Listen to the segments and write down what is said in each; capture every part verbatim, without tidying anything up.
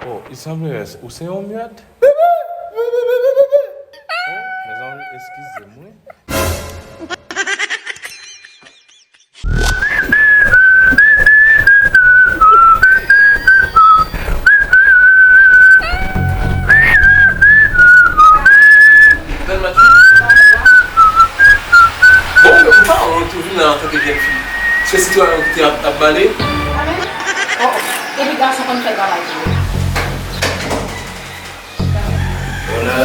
Oh, Isambleres, ou se yon myèt? Oh, mezanmi, eskize m, wi. Bon, men ou pa wont ou vin la antanke jèn fi. Se sitwayen ou ki te ap, ap bale? Oh, epi gason konn fè travay pou yo. Bonè.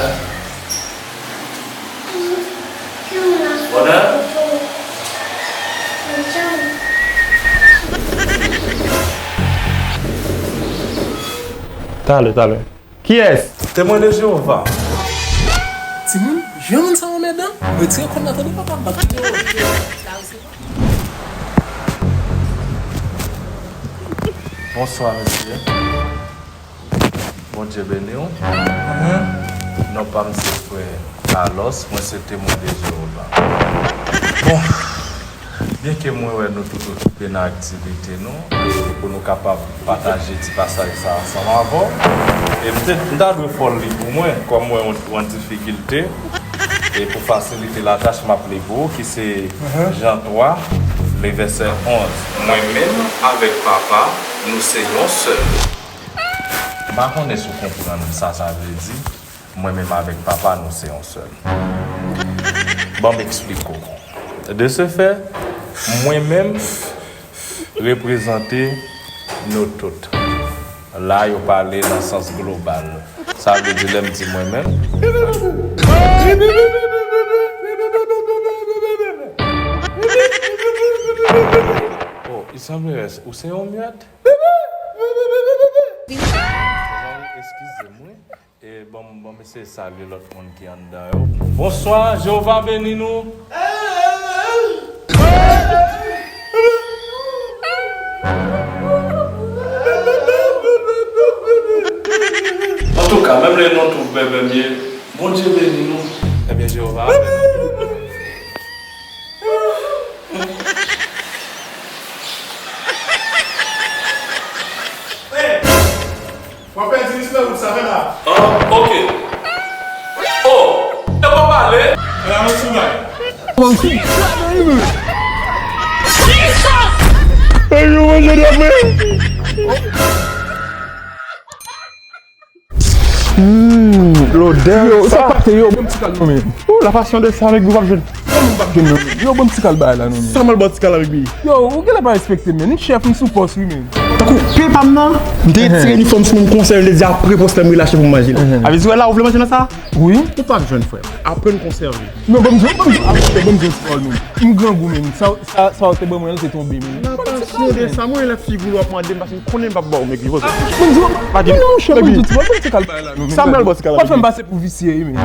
Bonè. Talè, talè. Kiyès? Temwen de Jewova. Timoun, jan moun sa anmèdan, retire kò l la tande papa m bat videyo. Bonswa, mesye. Bondye beni w. Non pa m se frè Carlos, mwen se Temwen de Jewova. Bon, byenke mwen wè nou tout okipe nan aktivite nou, e pou nou kapab pataje ti pasaj sa ansanm avè w, e m te, m ta dwe fè w li pou mwen, kòm mwen yon, yon difikilte, e pou fasilite latach, m ap li pou ou, ki se Jan twa, le vèsè onz. Mwen menm avèk Papa, nou se yon sèl. M pa konnen si w konprann sa sa vle di. Mwen menm avèk Papa, nou se yon sèl. Ban m eksplike w. De ce fait, mwen menm reprezante nou tout. La, yo pale nan sans global. Sa vle di, lè m di mwen menm. Oh, Isambleres, ou se yon myèt? Mezanmi, eskize m, wi. E, ban m, ban m eseye salye lòt moun ki anndan yo. Bonswa, Jewova beni nou. Antouka, menm lè nou twouve bèbè m ye, Bondye beni nou. Ebyen, Jewova beni nou. W ap pèdi respè wout sa, fè la. Ah, ok. Oh, e w ap pale? Ala mwen sou may. Ay, yo manje dòmi. Hmm, lodè. Yo, sa pate, yo, bon ti kal non, men. Oh, la passion de ça, nèg, ou p ap jwenn. Kòman m p ap jwenn non, men? Yo, bon ti kal bagay la non, men. Sa m al ba w ti kal avèk bi? Yo, ou genlè pa respekte m, men. M chèf, m sou pòs, wi, men. Tankou pen pa m nan, m te retire inifòm sou mwen, m konsève, m te di apre pòs la m relache pou m manje l. Avè di, wè la, ou vle manje nan sa? Wi. Ou p ap jwenn, frè. Aprann konsève. Non, ban m di, ban m di, ban m di yon ti pawòl, men. M grangou, men. Sa, sa, sa w te ban mwen, se tonbe, men. La passion de ça, mwen, lè figi w ap mande m, paske m konnen m p ap ba w, men ki poze. Ban m di, non, non, monchè, ban m di yon ti pawòl, ban m ti kal bagay la, non, men. Sa m pral ba w ti kal la, w ap fè m pase pou visye, wi, men.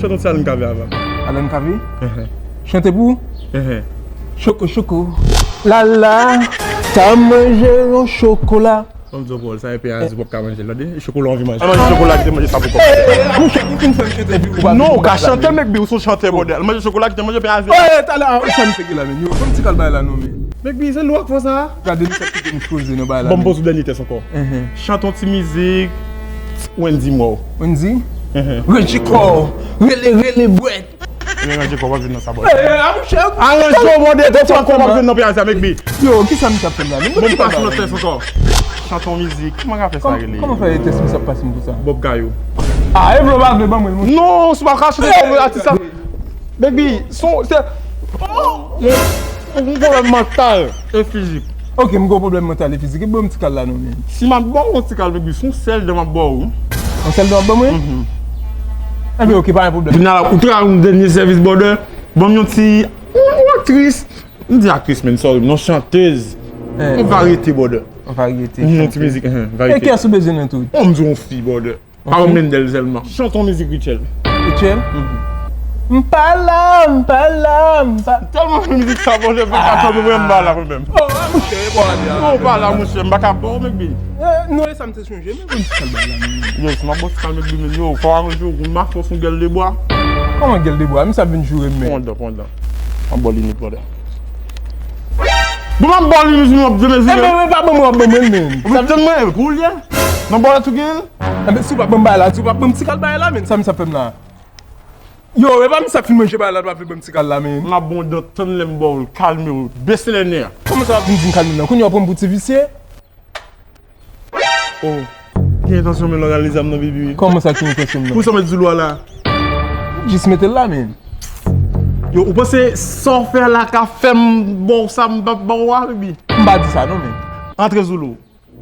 Chante yon ti Allen Cavé avè m. Allen Cavé? Chante pou ou? Choko, choko. Lala, ta manje yon chokola. Ban m di w pawòl, sa e peyazi w p ap ka manje l, tande? E chokola w anvi manje. Al manje chokola, kite manje sa pou kòm. Mouche, ou fin fè m chante epi ou pa. Non, ou ka chante, Mekbi, ou se yon chantè, bòdè. Al manje chokola, kite manje peyazi. Talè, sa m te gen la, men. Yo, ban m ti kal bagay la, non, men. Mekbi, se lou ak fò sa? Gade, nou sa kite m choze nan bagay la. Ban m poze w dènye tès ankò. Chante yon ti mizik Wendy Moore. Wendy? Reggie Cole, rele, rele, bwè. Ebyen, Ranje kò w ap vin nan sa, bòdè. Aranje w, bòdè, te fè kò w ap vin nan peyazi avèk bi. Yo, kisa misye ap fè m la? Bon, m pase lòt tès ankò. Chante yon mizik. Kòman ka fè sa rele? Kòman fè tès misye ap pase m konsa? Bob Gayou. Ah, e vle w pa vle, ban mwen l, monchè. Non, si w pa ka chante kòm atis la. Baby, son, se, oh, yon, yon pwoblèm mantal e fizik. Ok, m gen yon pwoblèm mantal e fizik. E ban m ti kal la non, men. Si m ap ba w yon ti kal, baby, se yon sèl dan m ap ba w. Yon sèl dan w ap ban mwen? Enben, ok, pa gen pwoblèm. Kounye a la, ou te ka rann yon dènye sèvis, brother. Ban m yon ti, yon, yon aktris. M di aktris, men, sorry, yon chantèz. Yon varyete, brother. Yon varyete, yon ti mizik, varyete. E kiyès ou bezwen nan tout? Bon, m di yon fi, brother. Pa yon Mendel sèlman. Chante yon mizik Rutshelle. Rutshelle? M pa la, m pa la, m pa. Tèlman fè mizik sa, bon, depi ka tande mwen, m pa la mwen menm. Oh, monchè, e bò a di a. Non, m pa la, monchè, m pa ka ba w, Mekbi. Non, e sa m te sonje, men bon, ti kal bagay la, men. Yo, si m ap ba w ti kal, Mekbi, men yo, fò w aranje w, m ap fè w son gèl de bwa. Kòman gèl de bwa? Misye ap vin joure m, men. Pandan, pandan. M ap ba w limit, brother. Bon, m ap ba w limit, m ap di, mezi. Enben, men pa ban mwen, w ap ban mwen, men. Ou pa tann mwen, pou w ye? Nan bò la tou gen? Enben, si w pa ban m bagay la, si w pa ban m ti kal bagay la, men, sa misye ap fè m la? Yo, e pa misye ap fin manje bagay la, l pa vle ban m ti kal la, men. M ap ba w dan, tann lè m ba w, kalme w, bese lè nè a. Kòman sa w ap vin di m kalme m nan? Kounye a w pran m pou ti visye? Oh, gen entansyon men lògalize m nan, baby. Kòman sa ki entansyon m nan? Pou sa w met Zulu a la? Jis mete l la, men. Yo, ou panse sa w fè la ka fè m ba w sa m p ap ba w a, baby? M pa di sa non, men. Antre Zulu.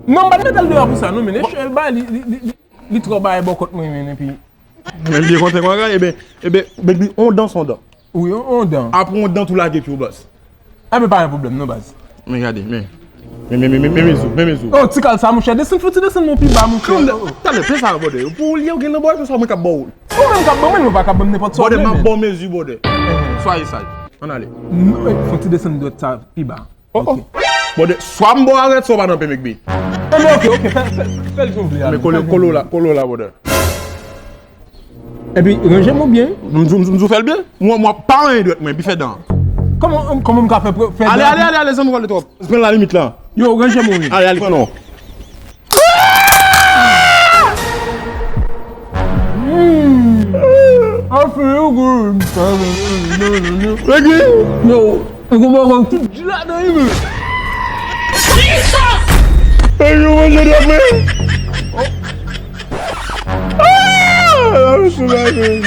Non, m pa t mete l deyò pou sa non, men. Echèl ba li, li, li, li, li twò bay bò kont mwen, men, epi Men byen kontan kwa, ebyen, ebyen, baby, on dan son dan. Wi, on, on dan. Apre on dan tou lage pye w, baz. Enben, pa gen pwoblèm non, baz. Men gade, men. Men, men, men, men, men mezi, men mezi. Oh, ti kal sa, monchè, desann, fouti desann non pi ba, monchè. Talè, fè sa, brother. Pou ou li, ou gen nan bò, fè sa mwen k ap ba w. Ou menm k ap ban mwen, mwen pa ka ban m nenpòt sa w vle, men. Brother, m ap ba w mezi, brother. Soyez sage. Ann ale. Non, fouti desann dwèt sa pi ba. Oh, oh. Brother, swa m ba w arèt, swa w pa nan pè, Mekbi. Enben, ok, ok, fè, fè, fè l jan w vle a. Men kolo, kolo la, kolo la, brother. Epi, ranje m ou byen. M di w, m di w, m di w fè l byen. Mwen, mwen pa anyen dwèt mwen, epi fè dan. Kòman, kòman m ka fè, fè dan? Ale, ale, ale, ale, zanmi, w ale twòp. Pran la limit la. Yo, ranje m ou byen. Ale, ale, pran non. Hmm. I feel good. Yo, ou konprann tout di ladan li, men. Hey, yo, manje dwèt mwen. Ah, la, msye, la, men.